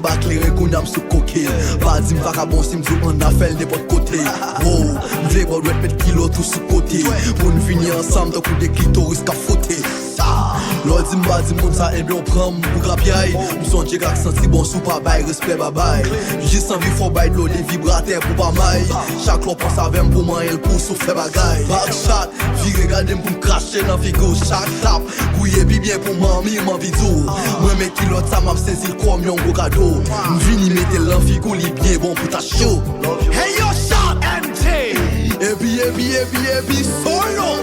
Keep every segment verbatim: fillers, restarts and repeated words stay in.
Ba kleren kounye a m sou koke. Pa di m vakabon si m di w ann a fè l nenpòt kote. Wow, m vle ba w dwèt met kilòt ou sou kote. Pou n vini ansanm tankou de klitoris k ap fwote. Sa, lè w di m pa di moun sa, ebyen w pran m pou grapyay. M sonje k ak santi bon si w pa bay respè babay. Jis anvi fè w bay dlo de vibratè pou pa may. Chak lè w panse avè m pou manyen l pou w sou fè bagay. Backshot, vire gade m pou m krache nan figi w chak tap. Gouye pi byen pou manmi m anvi di w. M renmen kilòt sa m ap sezi l kòm yon gwo kado. M vini mete l nan figi w li byen bon pou ta cho. Hey yo, Shot M J. Epi, epi, epi, epi, solo.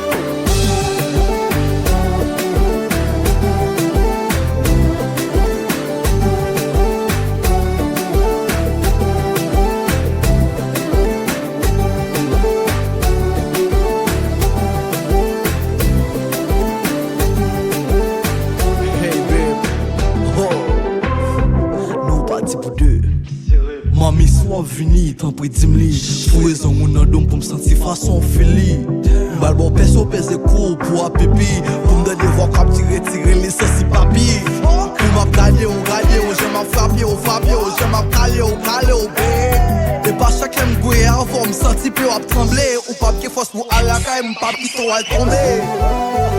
Hey babe, ho. Nou pati pou de. Manmi, si w ap vini, tanpri di m li. Foure zong ou nan do m pou m santi fason w feel li. M pral ba w pèso peze kou pou w ap pipi. Pou m tande vwa k ap tire, tire li sansi papi. Pou m ap gade w, gade w, jan m ap frape w, frape w, jan m ap kale w, kale w, babe. E pa chak lè m gouye avè w, m santi pye w ap tranble. Ou p ap gen fòs pou al lakay, m p ap kite w al tonbe.